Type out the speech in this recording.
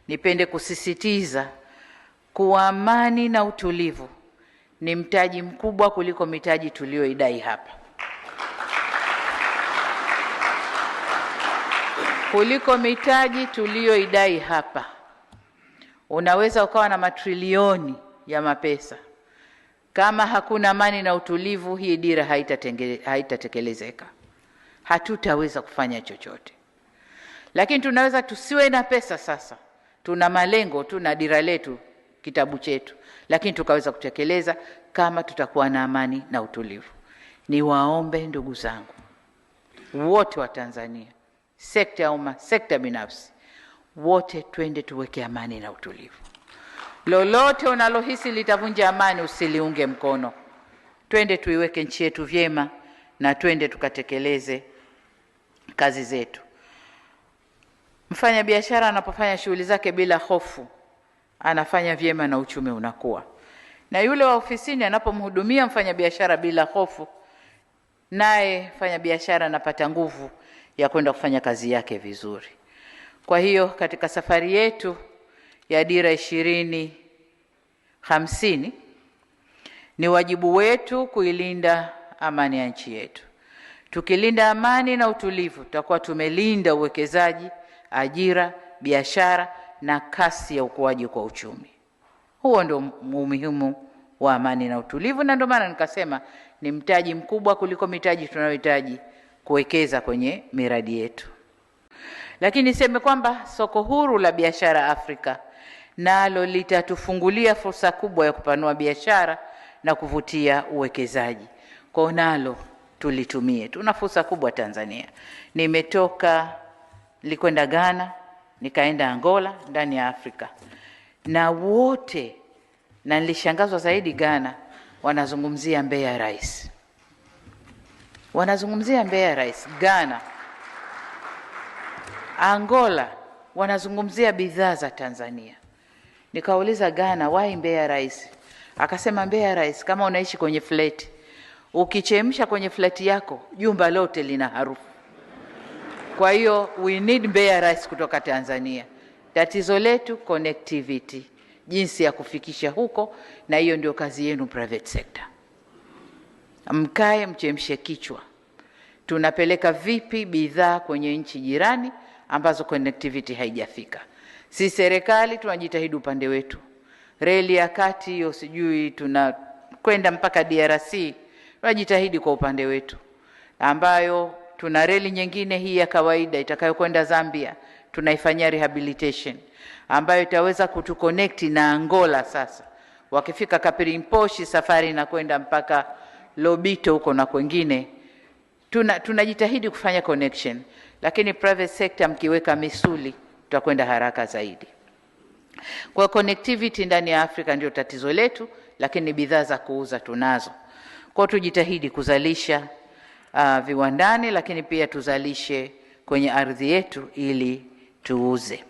Nipende kusisitiza kuwa amani na utulivu ni mtaji mkubwa kuliko mitaji tuliyoidai hapa. Kuliko mitaji tuliyoidai hapa. Unaweza ukawa na matrilioni ya mapesa. Kama hakuna amani na utulivu, hii dira haitatekelezeka. Hatutaweza kufanya chochote. Lakini tunaweza tusiwe na pesa sasa. Tuna malengo, tuna dira letu, kitabu chetu, lakini tukaweza kutekeleza kama tutakuwa na amani na utulivu. Niwaombe ndugu zangu wote wa Tanzania, sekta ya umma, sekta binafsi, wote twende tuweke amani na utulivu. Lolote unalohisi litavunja amani usiliunge mkono. Twende tuiweke nchi yetu vyema na twende tukatekeleze kazi zetu. Mfanya biashara anapofanya shughuli zake bila hofu, anafanya vyema na uchumi unakuwa. Na yule wa ofisini anapomhudumia mfanyabiashara bila hofu, naye mfanyabiashara anapata nguvu ya kwenda kufanya kazi yake vizuri. Kwa hiyo katika safari yetu ya dira 2050 ni wajibu wetu kuilinda amani ya nchi yetu. Tukilinda amani na utulivu, tutakuwa tumelinda uwekezaji, ajira, biashara na kasi ya ukuaji kwa uchumi. Huo ndio umuhimu wa amani na utulivu, na ndio maana nikasema ni mtaji mkubwa kuliko mitaji tunayohitaji kuwekeza kwenye miradi yetu. Lakini niseme kwamba soko huru la biashara Afrika nalo litatufungulia fursa kubwa ya kupanua biashara na kuvutia uwekezaji. Kwa nalo tulitumie. Tuna fursa kubwa Tanzania. Nilikwenda Ghana, nikaenda Angola ndani ya Afrika. Na wote, na nilishangazwa zaidi Ghana, wanazungumzia Mbeya Rice. Wanazungumzia Mbeya Rice Ghana. Angola wanazungumzia bidhaa za Tanzania. Nikauliza Ghana, why Mbeya Rice? Akasema Mbeya Rice, kama unaishi kwenye flat, ukichemsha kwenye flat yako, jumba lote lina harufu. Kwa hiyo we need Mbeya Rice kutoka Tanzania. Tatizo letu connectivity, jinsi ya kufikisha huko, na hiyo ndio kazi yenu private sector. Mkae mchemshe kichwa. Tunapeleka vipi bidhaa kwenye nchi jirani ambazo connectivity haijafika? Si serikali tunajitahidi upande wetu. Reli ya kati hiyo sijui tunakwenda mpaka DRC, tunajitahidi kwa upande wetu. Ambayo tuna reli nyingine hii ya kawaida itakayokwenda Zambia, tunaifanyia rehabilitation ambayo itaweza kutuconnect na Angola sasa. Wakifika Kapirimposhi safari na kwenda mpaka Lobito huko na kwengine. Tunajitahidi kufanya connection, lakini private sector mkiweka misuli tutakwenda haraka zaidi. Kwa connectivity ndani ya Afrika ndio tatizo letu, lakini bidhaa za kuuza tunazo. Kwa tujitahidi kuzalisha viwandani, lakini pia tuzalishe kwenye ardhi yetu ili tuuze.